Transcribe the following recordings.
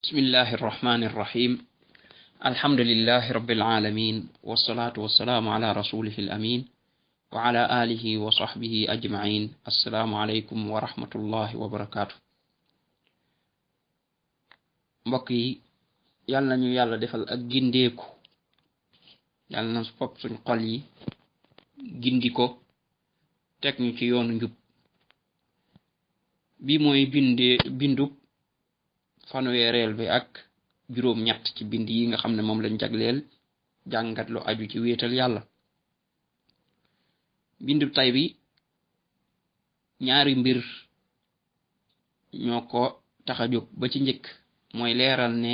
bismillahi irrahmani irrahim alhamdulilahi rabbil alamin wasalaatu wasalaamu ala rasulihi al amin wa ala alihi wa sahbihi ajmain assalaamu aleykum wa rahmatullahi wa barakaatu. mbokk yi yàlla nañu yàlla defal ak gindeeku, yàlla na fopp suñ xol yi gindi ko teg ñu ci yoonu njub. bi mooy bindub fanweereel bi ak juróom ñett ci bind yi nga xam ne moom lañ jagleel jàngat lu aju ci wéetal yàlla. bindub tay bi ñaari mbir ñoo ko tax a jóg. ba ci njëkk mooy leeral ne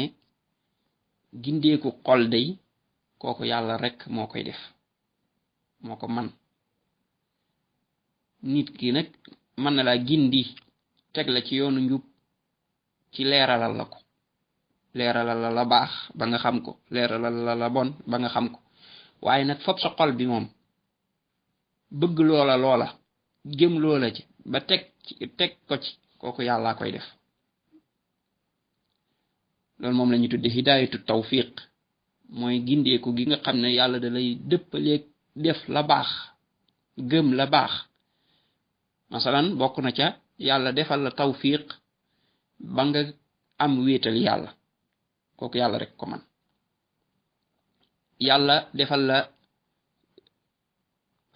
gindeeku xol day kooku yàlla rek moo koy def, moo ko man. nit ki nag mën na laa gindi teg la ci yoonu njub ci leeralal la ko, leeralal la la baax ba nga xam ko, leeralal la la bon ba nga xam ko. waaye nag fopp sa xol bi moom bëgg loola gëm loola ci ba teg ko ci, kooku yàllaa koy def. loolu moom la ñuy tudde hidaayatu tawfiq, mooy gindeeku gi nga xam ne yàlla da lay dëppaleeg def la baax, gëm la baax. masalan bokk na ca yàlla defal la tawfiq ba nga am wéetal yàlla, kooku yàlla rek ko man. yàlla defal la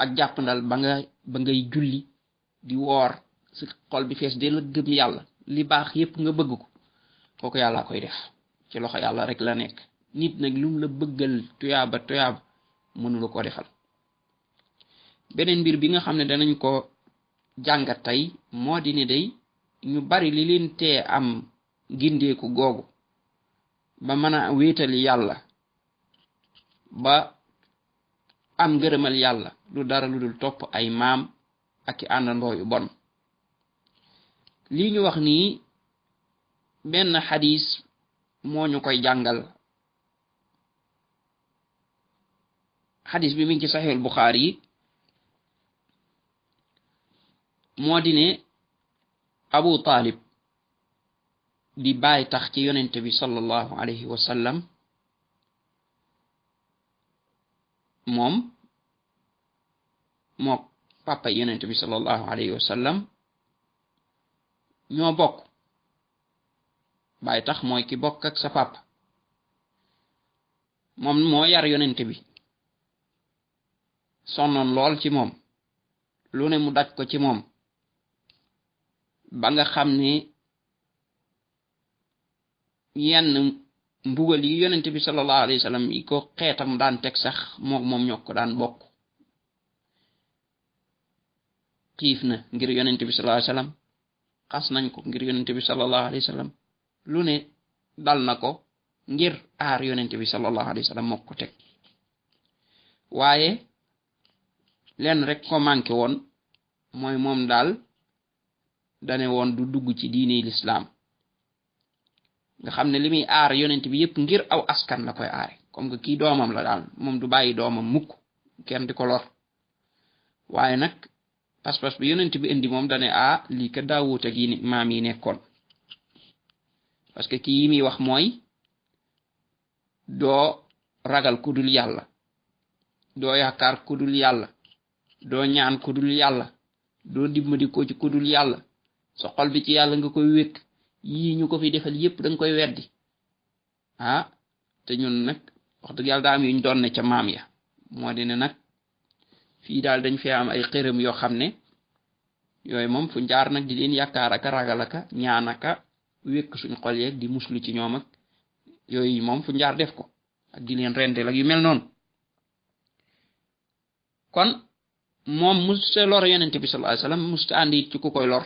ak jàppandal ba ngay julli di woor, sa xol bi fees de la gëm yàlla, li baax yépp nga bëgg ko, kooku yàlla koy def. ci loxo yàlla rek la nekk. nit nag lum la bëggal tuyaaba mënula ko defal. beneen mbir bi nga xam ne danañ ko jàngat tey moo di ne day ñu bari li leen tee am gindeeku googu ba mën a wéetali yàlla ba am ngërëmal yàlla lu dara lu dul topp ay maam ak i àndandoo yu bon. lii ñu wax nii benn xadis moo ñu koy jàngal. xadis bi mi ngi ci saxiixul Buxaari yi. moo di ne Abu Talib di bàyyi tax ci yonente bi sallallahu alayhi wa sallam, moom moo papa yonente bi sallallahu alayhi wa sallam ñoo bokk. bàyyi tax mooy ki bokk ak sa papa. moom moo yar yonente bi, sonnoon lool ci moom, lu ne mu daj ko ci moom, ba nga xam ne yenn mbugal yi yonente bi sallallahu alayhi wa sallam yi ko xeetam daan teg sax moom ñoo ko daan bokk. xiif na ngir yonente bi sallallahu alayhi wa sallam, xas nañ ko ngir yonente bi sallallahu alayhi wa sallam, lu ne dal na ko ngir aar yonente bi sallallahu alayhi wa sallam moo ko teg. waaye lenn rek ko manqué woon mooy moom daal dane woon du dugg ci diine lislaam, nga xam ne li muy aar yonent bi yépp ngir aw askan la koy aare. comme que kii doomam la daal, moom du bàyyi doomam mukk kenn di ko lor. waaye nag pas-pas bi yonent bi indi moom dane lii ka daawut ak yi maam yi nekkoon. parce que kii yi muy wax mooy doo ragal ku dul yàlla, doo yaakaar ku dul yàlla, doo ñaan ku dul yàlla, doo dimbali ko ci ku dul yàlla, sa xol bi ci yàlla nga koy wékk. yii ñu ko fi defal yépp danga koy weddi. te ñun nag wax dëgg yàlla daa am yuñ doon ne ca maam ya. moo di ne nag fii daal dañ fee am ay xërëm yoo xam ne yooyu moom fu njaar nag di leen yaakaar aka ragal aka ñaan aka wékk suñ xol yeeg di muslu ci ñoom ak yooyu moom fu njaar def ko, ak di leen rendel ak yu mel noonu. kon moom musta lor yonente bi sallallahu alayhi wasallam, musta ànd it ci ku koy lor.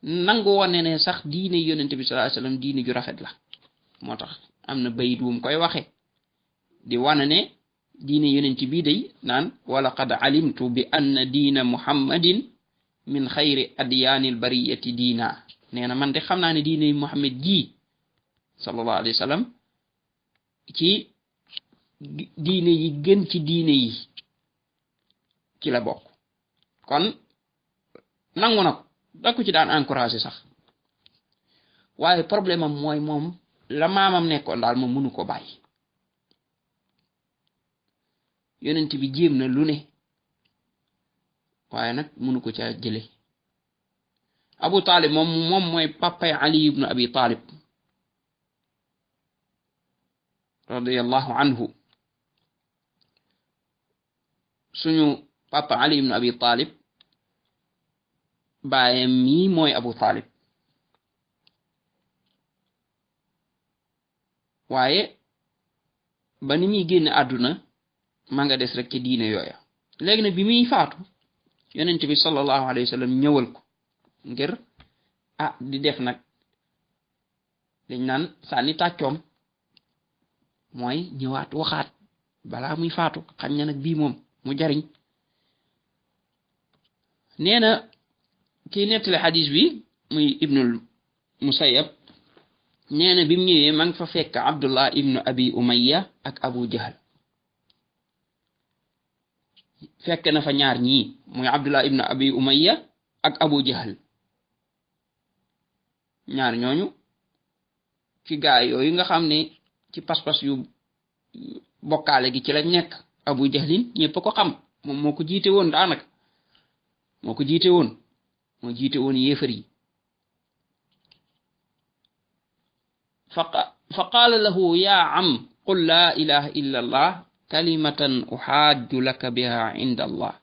nangu wone ne sax diine yonente bi sallallahu alayhi wasallam diine ju rafet la. moo tax am na bayit wum koy waxe di wane ne diine yonente bii day naan wala qad alimtu bi anna diina muhammadin min xayri adyaanil bariyati diina. nee na man de xam naa ne diine muhammad ji sallallahu alayhi wasallam ci diine yi gën ci diine yi ci la bokk. kon nangu na ko da ko ci daan encouragé sax. waaye problème am mooy moom la maamam nekkoon daal moom mënu ko bàyyi yonent bi jéem na lu ne waaye nag mënu ko ca jële Abu Talib moom mooy papay Ali ibn Abi Talib radiyallahu anhu suñu papa Ali ibn Abi Talib baayam mii mooy Abu Talib waaye ba ni muy génn àdduna ma nga des rek ci diine yooya léegi nag bi muy faatu yonent bi sallallahu alayhi wa sallam ñëwal ko ngir di def nag dañ naan sànni tàccoom mooy ñëwaat waxaat balaa muy faatu xañ na nag bii moom mu jariñ nee na kii nettali xadis bi muy ibnul musayyab nee na bi mu ñëwee ma ngi fa fekk Abdullah ibnu Abi Umayya ak Abu Jahl fekk na fa ñaar ñii muy Abdullah ibnu Abi Umayya ak Abu Jahl ñaar ñooñu ci gaay yooyu nga xam ne ci pas-pas yu bokkaale gi ci lañ nekk Abu Jahlin ñëpp ko xam moom moo ko jiite woon daanaka moo jiite woon yéefar yi fa qaala lahu ya am qul laa ilaha illa allah kalimatan uxaaju laka biha inda allah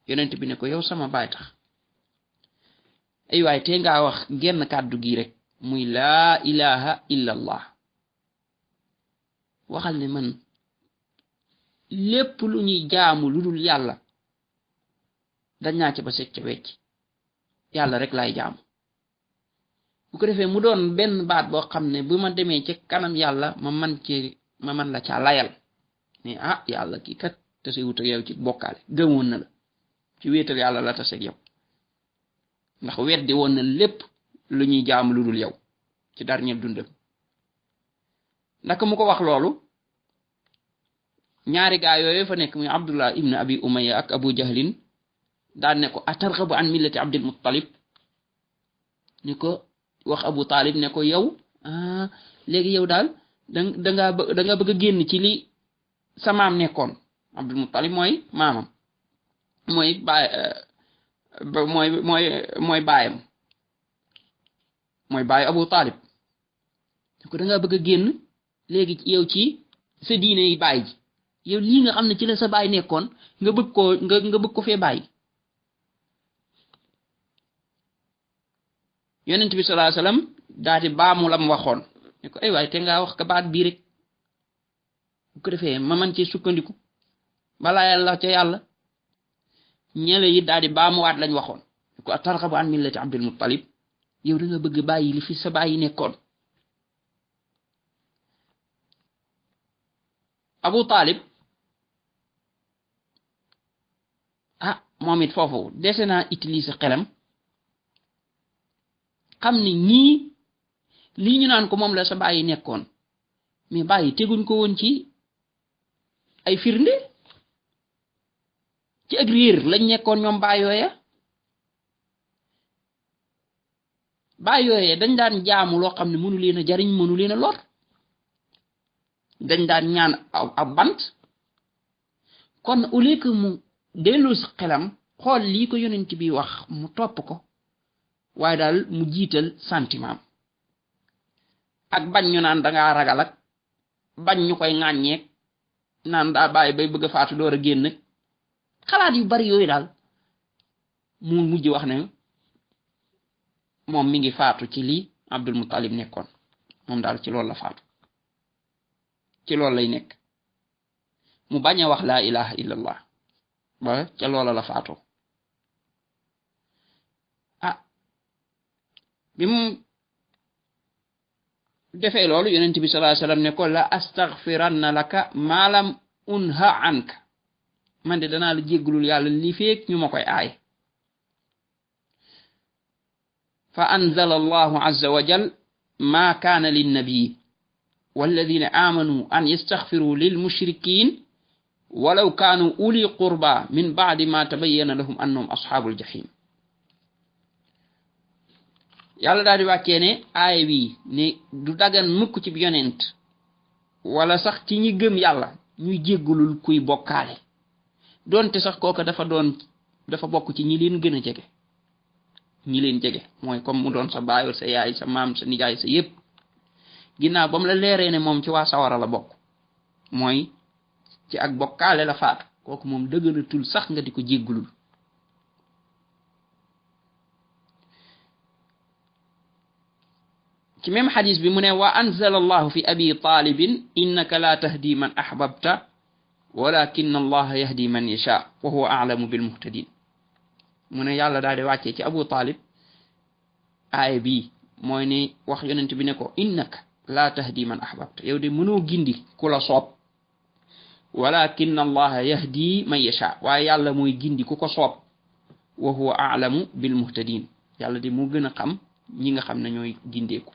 yonent bi ne ko yow sama baay tax ay waay te ngaa wax genn kàddu gi rek muy laa ilaha illa allah waxal ne man lépp lu ñuy jaamu lu dul yàlla dañ naa ca ba set ca wecc yàlla rek laay jaamu bu ko defee mu doon benn baat boo xam ne bu ma demee ci kanam yàlla ma man la caa layal ne yàlla kii kat tase wut ak yow ci bokkaale gëmoon na la ci wéetal yàlla la tase ak yow ndax weddi woon na lépp lu ñuy jaamu lu dul yow ci dernier dundam naka mu ko wax loolu ñaari gaa yooyu fa nekk muy Abdullah ibn Abi Umayya ak Abu Jahlin daan ne ko atarghabu an millati Abdul Muttalib ni ko wax Abu Talib ne ko yow léegi yow daal da nga bëgg a génn ci li sa maam nekkoon Abdul Muttalib mooy maamam mooy baayam mooy baayu Abu Talib ne ko da nga bëgg a génn léegi yow ci sa diine yi baay ji yow lii nga xam ne ci la sa baay nekkoon nga bëgg ko fee bàyyi yonent bi sallallahu alayhi wasallam daati baamu lam waxoon ne ko ay waay te nga wax ka baat bii rek bu ko defee ma man ci sukkandiku balaa yàlla ca yàlla ñele yi daal di baamuwaat lañ waxoon ne ko atarghabu an millati Abdul Muttalib yow da nga bëgg bàyyi li fi sa bàyyi nekkoon Abu Talib moom it foofu dese naa utiliser xelam xam ne ñii lii ñu naan ko moom la sa bàyyi nekkoon mais bàyyi teguñ ko woon ci ay firnde ci ak réer lañ nekkoon ñoom baay yooye dañ daan jaamu loo xam ne mënu leen a jariñ mënu leen a lor dañ daan ñaan ab bant kon au lieu que mu delloo si xelam xool lii ko yonent bi wax mu topp ko waaye daal mu jiital sentiment ak bañ ñu naan dangaa ragal ak bañ ñu koy ŋàññeek naan daa bàyyi bay bëgg a faatu door a génn xalaat yu bari yooyu daal mu mujj wax ne moom mi ngi faatu ci lii Abdul Muttalib nekkoon moom daal ci loolu la faatu ci loolu lay nekk mu bañ a wax laa ilaha illallah ba ca loola la faatoo bi mu defee loolu yonent bi sallallahu alayhi wasallam ne ko la astaghfiranna laka ma lam unha anka man de danaa la jéggalul yàlla li feek ñu ma koy aay fa anzala allahu azza wa jal ma kaana linnabi walladina amanu an yastaghfiru lilmushrikin walaw kaanu uli qurba min ba'di ma tabayyana lahum annahum ashabul jahim yàlla daal di wàccee ne aaya bii ne du dagan mukk ci yonent wala sax ci ñi gëm yàlla ñuy jéggulul kuy bokkaale doonte sax kooka dafa bokk ci ñi leen gën a jege ñi leen jege mooy comme mu doon sa baay sa yaay sa maam sa nijaay sa yépp ginnaaw ba mu la leeree ne moom ci waa sawara la bokk mooy ci ak bokkaale la faatu kooku moom dëgganatul sax nga di ko jéggulul ci même xadis bi mu ne wa anzala allahu fi abi talibin innaka la tahdi man ahbabta walakin allaha yahdi man yasha wa huwa a'lamu bil muhtadin mu ne yàlla daal di wàccee ci abu talib aaya bii mooy ne wax yonent bi ne ko innaka la tahdi man ahbabta yow de mënoo gindi ku la soob walakin allaha yahdi man yasha waaye yàlla mooy gindi ku ko soob wa huwa a'lamu bil muhtadin yàlla de moo gën a xam ñi nga xam ne ñooy gindeeku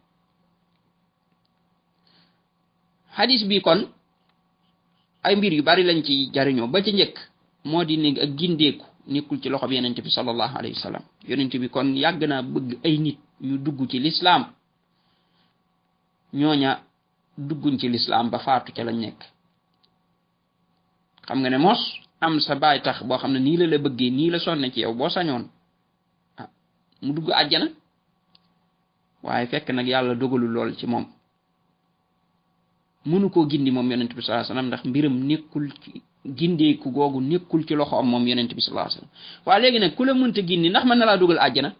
hadis bi kon ay mbir yu bari lañ ci jariñoo ba ci njëkk moo di ne ak gindeeku nekkul ci loxob yonent bi sallallahu alayhi wa sallam yonent bi kon yàgg naa bëgg ay nit ñu dugg ci lislaam ñooña dugguñ ci lislaam ba faatu ca lañ nekk xam nga ne mos am sa baay tax boo xam ne nii la bëggee nii la sonne ci yow boo sañoon mu dugg àjjana waaye fekk nag yàlla dogalul lool ci moom mënu koo gindi moom yonent bi sallallahu alayhi wasallam ndax mbiram nekkul ci gindeeku googu nekkul ci loxoom moom yonent bi sallallahu alayhi wasallam waaye léegi nag ku la mënta gindi ndax mën na laa dugal àjjana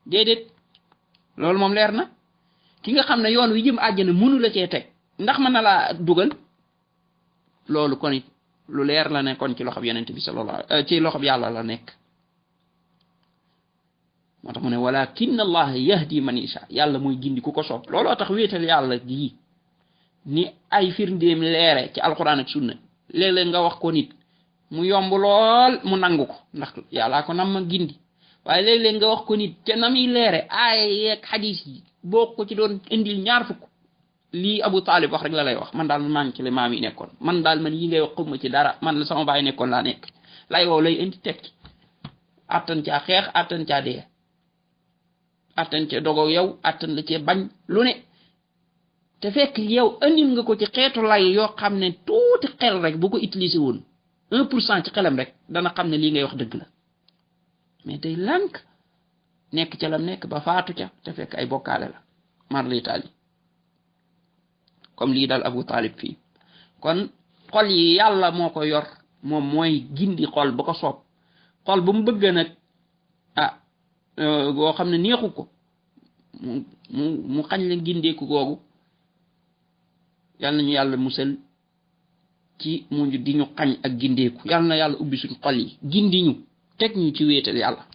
déedéet loolu moom leer na ki nga xam ne yoon wi jëm àjjana mënu la cee teg ndax mën na laa dugal loolu kon it lu leer la ne kon ci loxob yonent bi ci loxob yàlla la nekk moo tax mu ne walakin allah yahdi man yasha yàlla mooy gindi ku ko soob looloo tax wéetal yàlla gi ni ay firndeem leere ci alquran ak sunna léeg-léeg nga wax ko nit mu yomb lool mu nangu ko ndax yàllaa ko nam ma gindi waaye léeg-léeg nga wax ko nit te na muy leere aaya yeeg xadiis yi boo ko ci doon indil ñaar fukk lii Abu Talib wax rek la lay wax man daal maa ngi ci la maam yi nekkoon man daal man yi ngay wax xuma ci dara man la sama baay nekkoon laa nekk lay wow lay indi tekki attan caa xeex attan caa dee attan ca dogo yow attan la cee bañ lu ne te fekk yow andil nga ko ci xeetu lay yoo xam ne tuuti xel rek bu ko utiliser woon 1% ci xelam rek dana xam ne lii ngay wax dëgg la mais day lànk nekk ca lam nekk ba faatu ca te fekk ay bokkaale la mar lay taali comme lii daal Abu Talib fii kon xol yi yàlla moo ko yor moom mooy gindi xol ba ko soob xol bu mu bëgg nag boo xam ne neexu ko mu xañ la gindeeku googu yàlla nañu yàlla musal ci mu di ñu xañ ak gindeeku yàlla na yàlla ubbi suñ xol yi gindi ñu teg ñu ci wéetal yàlla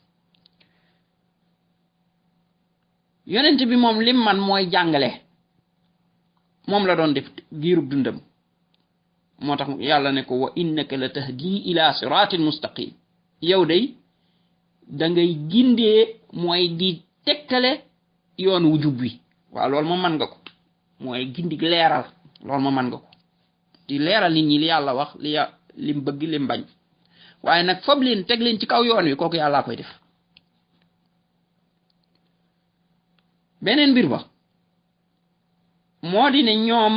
yonent bi moom lim man mooy jàngale moom la doon def giirub dundam moo tax yàlla ne ko wa innaka la tahdi ila siratin mustaqim yow day da ngay gindee mooy di tegtale yoon wu jub wi waaw loolu ma mën nga ko mooy gindi leeral loolu ma mën nga ko di leeral nit ñi li yàlla wax lim bëgg lim bañ waaye nag fob leen teg leen ci kaw yoon wi kooku yàllaa koy def beneen mbir ba moo di ne ñoom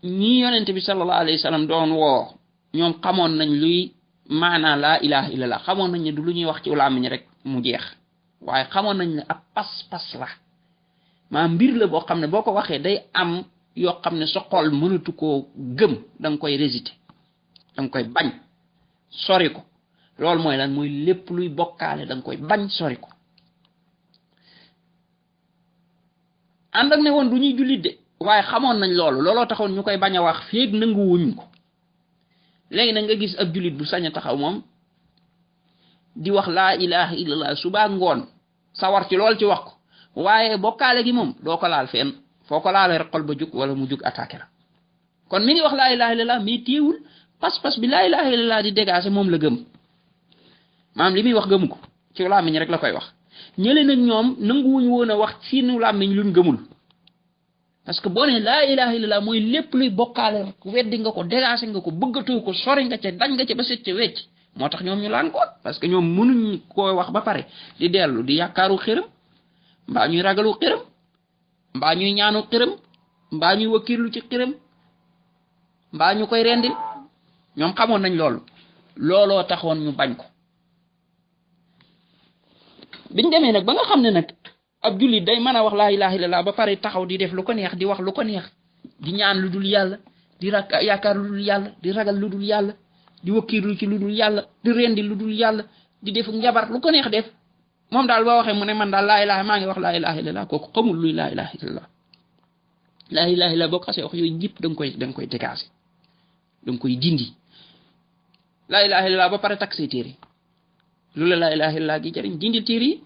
ñi yonent bi sallallahu alayhi wa sallam doon woo ñoom xamoon nañ luy maanaa laa ilaha illallah xamoon nañ ne du lu ñuy wax ci làmmiñ rek mu jeex waaye xamoon nañ ne ab pas-pas la maa mbir la boo xam ne boo ko waxee day am yoo xam ne sa xol mënatu koo gëm da nga koy résister da nga koy bañ sori ko loolu mooy lan mooy lépp luy bokkaale da nga koy bañ sori ko ànd ak ne woon du ñuy jullit de waaye xamoon nañ looloo taxoon ñu koy bañ a wax feeg nanguwuñ ko léegi nag nga gis ab jullit bu sañ a taxaw moom di wax laa ilaha illallah suba ngoon sawar ci lool ci wax ko waaye bokkaale gi moom doo ko laal fenn foo ko laalee rek xol ba jug wala mu jug attaqué la kon mi ngi wax laa ilaha illallah mais téewul pas-pas bi laa ilaha illallah di dégager moom la gëm maam li muy wax gëmu ko ci làmmiñ rek la koy wax ñële nag ñoom nanguwuñ woon a wax ci nu làmmiñ luñ gëmul parce que boo ne laa ilaha illallah mooy lépp luy bokkaale rek weddi nga ko dégager nga ko bëggatoo ko sori nga ca dañ nga ca ba set ca wecc moo tax ñoom ñu lànkoon parce que ñoom mënuñ koo wax ba pare di dellu di yaakaaru xëram mbaa ñuy ragalu xiram mbaa ñuy ñaanu xiram mbaa ñuy wakkirlu ci xiram mbaa ñu koy rendil ñoom xamoon nañ looloo taxoon ñu bañ ko biñ demee nag ba nga xam ne nag ab jullit day mën a wax laa ilaha illallah ba pare taxaw di def lu ko neex di wax lu ko neex di ñaan lu dul yàlla di yaakaar lu dul yàlla di ragal lu dul yàlla di wakkirlu ci lu dul yàlla di rendi lu dul yàlla di def njabar lu ko neex def moom daal boo waxee mu ne man daal laa ilaha maa ngi wax laa ilaha illallah kooku xamul luy laa ilaha illallah laa ilaha illallah boo xasee wax yooyu yëpp da nga koy dégager da nga koy dindi laa ilaha illallah ba pare takk say téere lu la laa ilaha illallah gi jëriñ dindil téere yi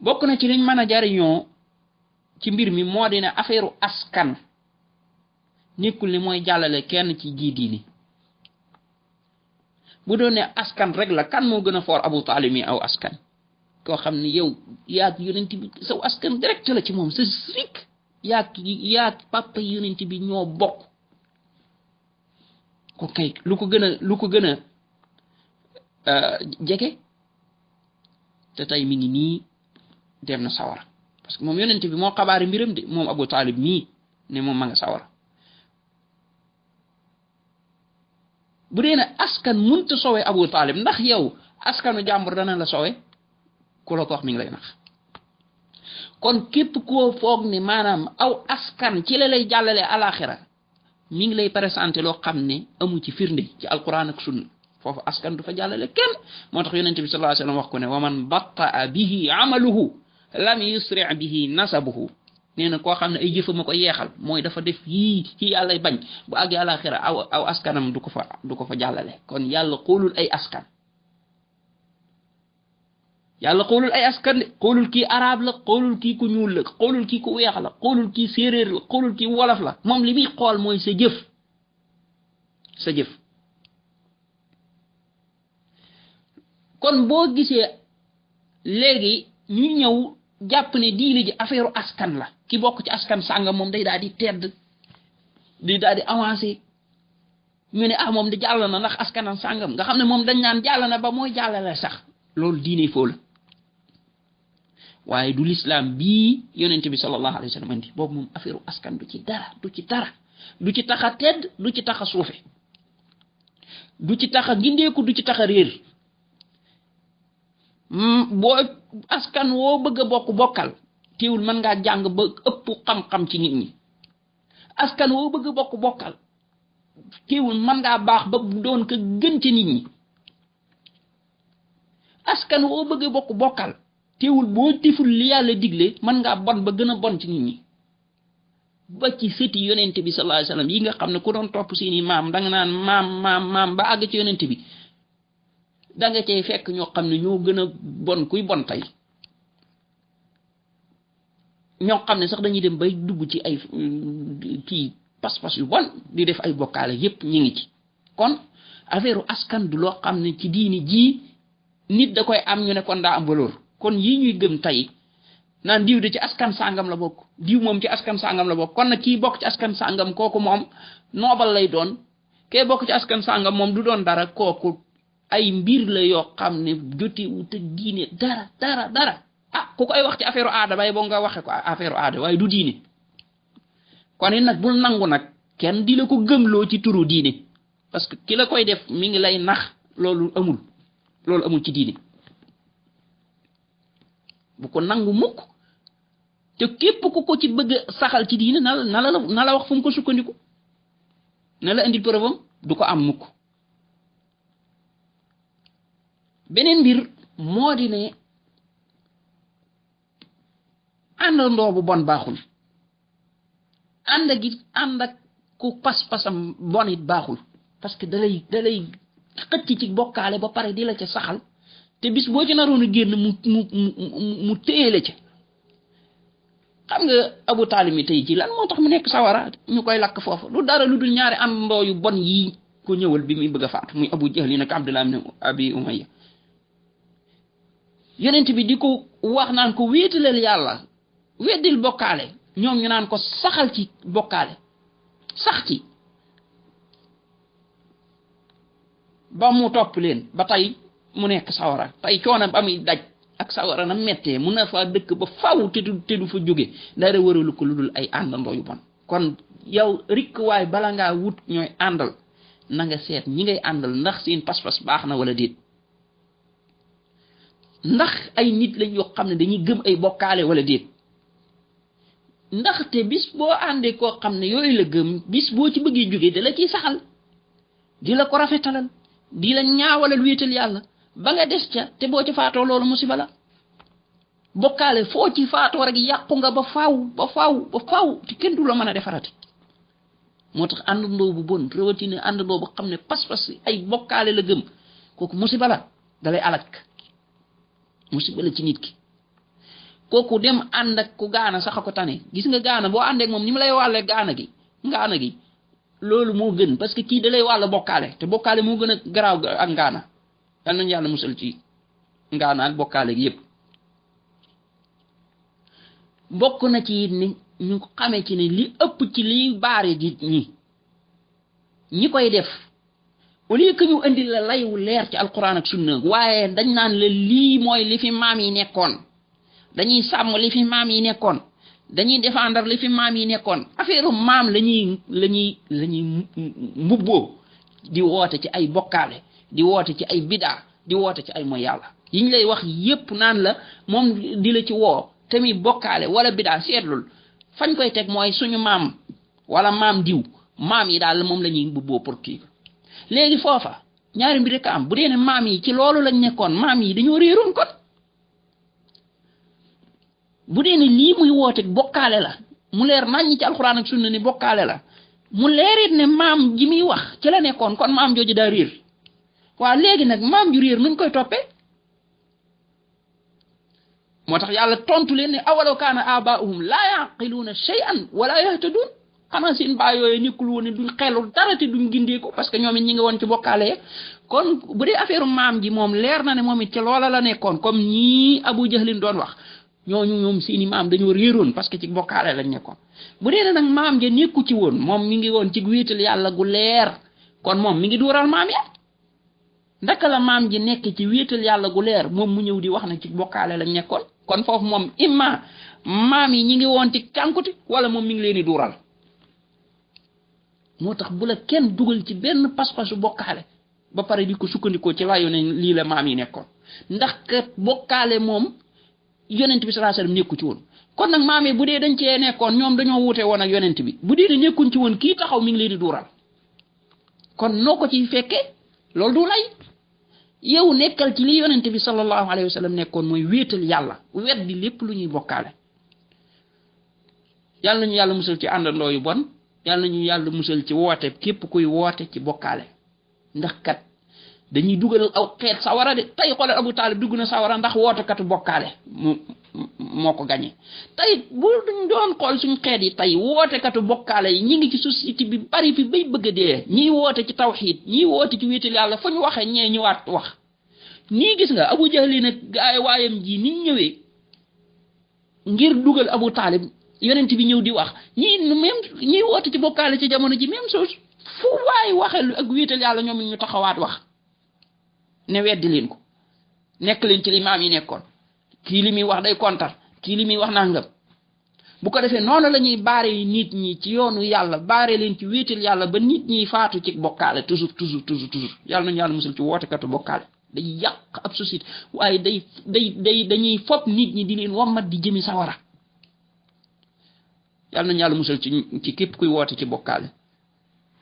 bokk na ci liñ mën a jariñoo ci mbir mi moo di ne affaire askan nekkul ni mooy jàllale kenn ci ji diini bu doon ne askan rek la kan moo gën a foor Abu Talib mi aw askan koo xam ne yow yaag yonent bi saw askan direct la ci moom sa rik yaag papa yonent bi ñoo bokk ko kay lu ko gën a jege te tey mi ngi nii dem na sawara parce que moom yonent bi moo xabaari mbiram de moom Abu Talib mii ne moom ma nga sawara bu dee ne askan mënta sowe Abu Talib ndax yow askanu jàmbur dana la sowe ku la ko wax mi ngi lay nax kon képp koo foog ne maanaam aw askan ci la lay jàllale alaxira mi ngi lay présenté loo xam ne amu ci firnde ci alquran ak sunna foofu askan du fa jàllale kenn moo tax yonent bi sallallahu alayhi wasallam wax ko ne wa man batta'a bihi amaluhu lam yusri' bihi nasabuhu nee na koo xam ne ay jëfam a ko yeexal mooy dafa def yii ci yàlla bañ bu àggee àlaxira aw askanam du ko fa jàllale kon yàlla xoolul ay askan yàlla xoolul ay askan de xoolul kii arab la xoolul kii ku ñuul la xoolul kii ku weex la xoolul kii séeréer la xoolul kii wolof la moom li muy xool mooy sa jëf kon boo gisee léegi ñu ñëw jàpp ne diine ji affaire askan la ki bokk ci askan sàngam moom day daal di tedd di daal di avancé ñu ne moom di jàll na ndax askanam sàngam nga xam ne moom dañ naan jàll na ba mooy jàllale sax loolu diine foo la waaye du l'islam bii yonent bi sallallahu alayhi wa sallam andi boobu moom affaire askan du ci dara du ci tax a tedd du ci tax a suufe du ci tax a gindeeku du ci tax a réer boo askan woo bëgg a bokkal teewul mën ngaa jàng ba ëpp xam-xam ci nit ñi askan woo bëgg a bokkal teewul mën ngaa baax ba doon ko gën ci nit ñi askan woo bëgg a bokkal teewul boo deful li yàlla digle mën ngaa bon ba gën a bon ci nit ñi ba ci sëti yonent bi sallallahu alayhi wasallam yi nga xam ne ku doon topp seeni maam danga naan maam ba àgg ci yonent bi danga cey fekk ñoo xam ne ñoo gën a bon kuy bon tey ñoo xam ne sax dañuy dem bay dugg ci ay kii pas-pas yu bon di def ay bokkaale yépp ñi ngi ci kon affaire askan du loo xam ne ci diini ji nit da koy am ñu ne kon daa am valeur kon yii ñuy gëm tey naan diw de ci askan sàngam la bokk diw moom ci askan sàngam la bokk kon nag kii bokk ci askan sàngam kooku moom noobal lay doon kee bokk ci askan sàngam moom du doon dara kooku ay mbir la yoo xam ne jotiwut ak diine dara ku koy wax ci affaire aada bay boo nga waxe ko affaire aada waaye du diine kon it nag bul nangu nag kenn di la ko gëmloo ci turu diine parce que ki la koy def mi ngi lay nax loolu amul ci diine bu ko nangu mukk te képp ku ko ci bëgg saxal ci diine na la wax fu mu ko sukkandiku na la indi preuve am du ko am mukk beneen mbir moo di ne àndandoo bu bon baaxul ànd ak ku pas-pasam bon it baaxul parce que dalay xëcc ci bokkaale ba pare di la ca saxal te bis boo ci naroon a génn mu téye la ca xam nga Abu Talib mi tey ci lan moo tax mu nekk sawara ñu koy lakk foofu lu dara lu dul ñaari àndandoo yu bon yii ko ñëwal bi muy bëgg a faatu muy Abu Jahl nag Abdullah ibn Abi Umayya yonent bi di ko wax naan ko wéetalal yàlla weddil bokkaale ñoom ñu naan ko saxal ci bokkaale sax ci ba mu topp leen ba tey mu nekk sawara tey coono ba muy daj ak sawara na mettee mun na faa dëkk ba faw te du fa jóge dara waralu ko lu dul ay àndandoo yu bon kon yow rikk waay bala ngaa wut ñooy àndal na nga seet ñi ngay àndal ndax seen pas-pas baax na wala déet ndax ay nit lañ yoo xam ne dañuy gëm ay bokkaale wala déet ndaxte bis boo àndee koo xam ne yooyu la gëm bis boo ci bëggee jóge da la ciy saxal di la ko rafetalal di la ñaawalal wéetal yàlla ba nga des ca te boo ci faatoo loolu musiba la bokkaale foo ci faatoo rek yàqu nga ba faaw te kenn du la mën a defarati moo tax àndandoo bu bon rawatina àndandoo bu xam ne pas-pas ay bokkaale la gëm kooku musiba la dalay alak musiba la ci nit ki kooku dem ànd ak ku gaana sax a ko tane gis nga gaana boo àndeek moom ni mu lay wàlle ngaana gi loolu moo gën parce que kii da lay wàll bokkaale te bokkaale moo gën a garaaw ak ngaana yal nañu yàlla musal ci ngaana ak bokkaale gi yépp bokk na ci ni ñu xamee ci ne li ëpp ci liy baare nit ñi koy def au lieu que ñu indi la layu leer ci alquran ak sunna waaye dañ naan la lii mooy li fi maam yi nekkoon dañuy sàmm li fi maam yi nekkoon dañuy défendre li fi maam yi nekkoon affaire maam lañuy mbubboo di woote ci ay bokkaale di woote ci ay bidaa di woote ci ay mooy yàlla yiñ lay wax yépp naan la moom di la ci woo tamit bokkaale wala bidaa seetlul fañ koy teg mooy suñu maam wala maam diw maam yi daal moom la ñuy mbubboo pour kii léegi foofa ñaari mbir rek am bu dee ne maam yi ci loolu lañ nekkoon maam yi dañoo réeroon kon bu dee ne lii muy woote bokkaale la mu leer nañ ci alxuraan ak sunna ni bokkaale la mu leerit ne maam ji muy wax ci la nekkoon kon maam jooju daa réer waaw léegi nag maam ju réer nuñ koy toppee moo tax yàlla tontu leen ne awalaw kaana abaa'uhum laa yaqiluuna shay'an wala yahtadun xanaa seen baay yooyu nekkul woon ne duñ xelul dara te duñ gindeeku parce que ñoom it ñi ngi woon ci bokkaale kon bu dee affaire maam ji moom leer na ne moom it ci loola la nekkoon comme ñii Abu Jahlin doon wax ñooñu ñoom seeni maam dañoo réeroon parce que ci bokkaale lañ nekkoon bu dee nag maam ja nekku ci woon moom mi ngi woon ci wéetal yàlla gu leer kon moom mi ngi duural maam ya ndaka la maam ji nekk ci wéetal yàlla gu leer moom mu ñëw di wax na ci bokkaale lañ nekkoon kon foofu moom imma maam yi ñi ngi woon ci cànkuti wala moom mi ngi leen di duural moo tax bu la kenn dugal ci benn pas-pasu bokkaale ba pare di ko sukkandikoo ci layo ne lii la maam yi nekkoon ndax kat bokkaale moom yonent bi sallallahu alayhi wasallam nekku ci woon kon nag maam yi bu dee dañ cee nekkoon ñoom dañoo wuute woon ak yonent bi bu dee ne nekkuñ ci woon kii taxaw mi ngi leen di duural kon noo ko ciy fekkee loolu du lay yow nekkal ci li yonent bi sallallahu alayhi wasallam nekkoon mooy wéetal yàlla weddi lépp lu ñuy bokkaale yàlla nañu yàlla musal ci àndandoo yu bon yàlla nañu yàlla musal ci woote képp kuy woote ci bokkaale ndax kat dañuy dugal aw xeet sawara de tey xoolal Abu Taalib dugg na sawara ndax wootekatu bokkaale moo ko gañe tey bu duñ doon xool suñu xeet yi tey wootekatu bokkaale yi ñi ngi ci société bi bari fi bay bëgg a dee ñiy woote ci tawxiid ñiy woote ci wéetal yàlla fu ñu waxee ñee ñëwaat wax nii gis nga Abu Jahli nag gaay waayam ji ni ñëwee ngir dugal Abu Taalib yonent bi ñëw di wax ñiy woote ci bokkaale ci jamono ji même chose fu waay waxee ak wéetal yàlla ñoom ñu taxawaat wax ne weddi leen ko nekk leen ci li maam yi nekkoon kii li muy wax day kontar kii li muy wax nangam bu ko defee noonu la ñuy baare nit ñi ci yoonu yàlla baare leen ci wéetal yàlla ba nit ñi faatu ci bokkaale toujours yàlla nañu yàlla musul ci wootekatu bokkaale day yàq ab société waaye dañuy fopp nit ñi di leen wommat di jëmi sawara yàlla nañu yàlla musal ci képp kuy woote ci bokkaale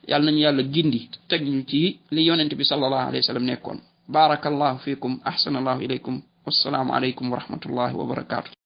yàlla nañu yàlla gindi teg ñu ci li yonent bi sallallahu alayhi wa sallam nekkoon barakallahu fiikum ahsanallahu ilaykum wassalaamu alaykum wa rahmatullahi wa barakatuh